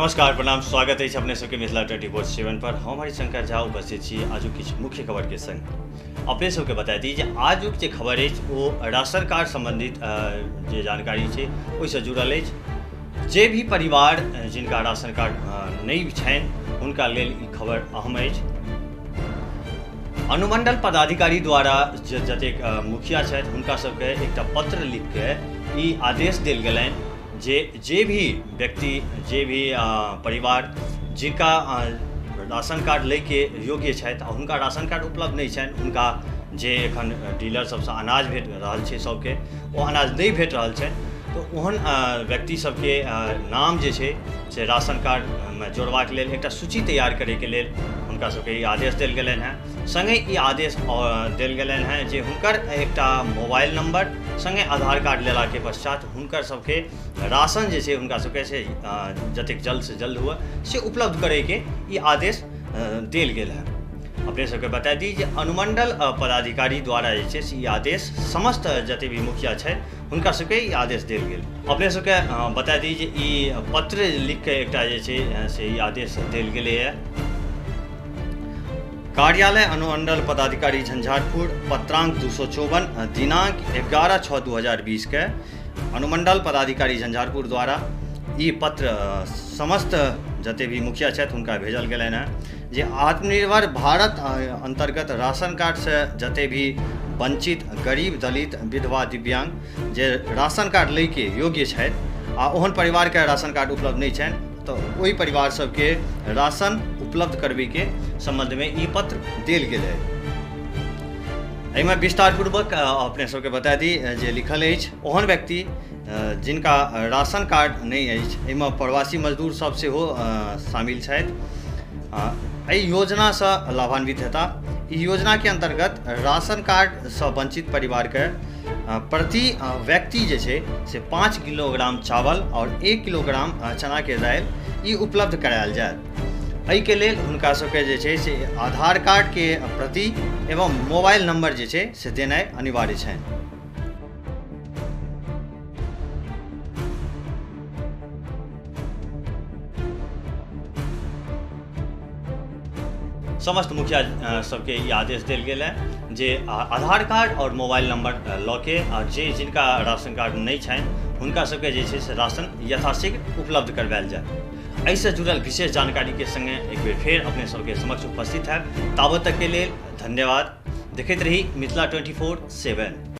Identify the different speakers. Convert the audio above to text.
Speaker 1: नमस्कार, प्रणाम, स्वागत अछि अपने सबके मिथिला 24/7 पर। हम हरिशंकर झा उपस्थित छी आजुक किछु मुख्य खबर के संग। अपने सबके बता दी जे आजुक जे खबर अछि ओ राशन कार्ड संबंधित जे जानकारी छै ओहिसँ जुड़ल अछि। जे भी परिवार जिनका राशन कार्ड नहि छनि हुनका लेल ई खबर अहम अछि। अनुमंडल पदाधिकारी द्वारा जतेक मुखिया छथि हुनका सबके एकटा पत्र लिख के ई आदेश देल गेलनि जे जे भी व्यक्ति, जे भी परिवार जिनका राशन कार्ड लैके योग्य छथि आ हुनका राशन कार्ड उपलब्ध नहि छनि, हुनका जे एखन डीलर सबसँ अनाज भेट रहल छै सबके, ओ अनाज नहि भेट रहल छनि, तऽ ओहन व्यक्ति सबके नाम जे छै से राशन कार्डमे जोड़बाक लेल एकटा सूची तैयार करैके लेल हुनका सबके ई आदेश देल गेलनि हेँ। सङ्गहि ई आदेश देल गेलनि हेँ जे हुनकर एकटा मोबाइल नंबर सङ्गे आधार कार्ड लेलाके पश्चात हुनकर सबके राशन जे छै हुनका सबके से जतेक जल्दसँ जल्द हुए से उपलब्ध करैके ई आदेश देल गेल हेँ। अपने सबके बता दी जे अनुमंडल पदाधिकारी द्वारा जे छै से ई आदेश समस्त जते भी मुखिया छथि हुनका सबके ई आदेश देल गेल। अपने सबके बता दी जे ई पत्र लिखके एकटा जे छै से ई आदेश देल गेलैए। कार्यालय अनुमंडल पदाधिकारी झंझारपुर, पत्रांक 254, दिनांक 11/6/2020 के अनुमंडल पदाधिकारी झंझारपुर द्वारा ई पत्र समस्त जते भी मुखिया छथि हुनका भेजल गेलनि हेँ जे आत्मनिर्भर भारत अंतर्गत राशन कार्ड से जते भी वंचित, गरीब, दलित, विधवा, दिव्यांग जे राशन कार्ड लैके योग्य छथि आ ओहन परिवारके राशन कार्ड उपलब्ध नहि छनि, तऽ ओहि परिवार सबके राशन उपलब्ध करबैके सम्बन्धमे ई पत्र देल गेल अछि। एहिमे विस्तारपूर्वक अपने सबके बता दी जे लिखल अछि ओहन व्यक्ति जिनका राशन कार्ड नहि अछि, एहिमे प्रवासी मजदूर सब सेहो शामिल छथि, एहि योजनासँ लाभान्वित हेताह। ई योजनाके अन्तर्गत राशन कार्डसँ वंचित परिवारके प्रति व्यक्ति जे छै से 5 किलोग्राम चावल आओर 1 किलोग्राम चनाके दालि ई उपलब्ध करायल जायत। एहिके लेल हुनका सबके जे छै से आधार कार्डके प्रति एवं मोबाइल नंबर जे छै से देनाइ अनिवार्य छनि। समस्त मुखिया सबके ई आदेश देल गेल है जे आधार कार्ड और मोबाइल नंबर लऽ के और जे जिनका राशन कार्ड नहि छनि हुनका सबके जे छै से राशन यथाशीघ्र उपलब्ध करवायल जाय। एहिसँ जुड़ल विशेष जानकारीके संगे एक बेर फेर अपने सबके समक्ष उपस्थित हैब। ताबत तकके लेल धन्यवाद। देखैत रही मिथिला 24/7।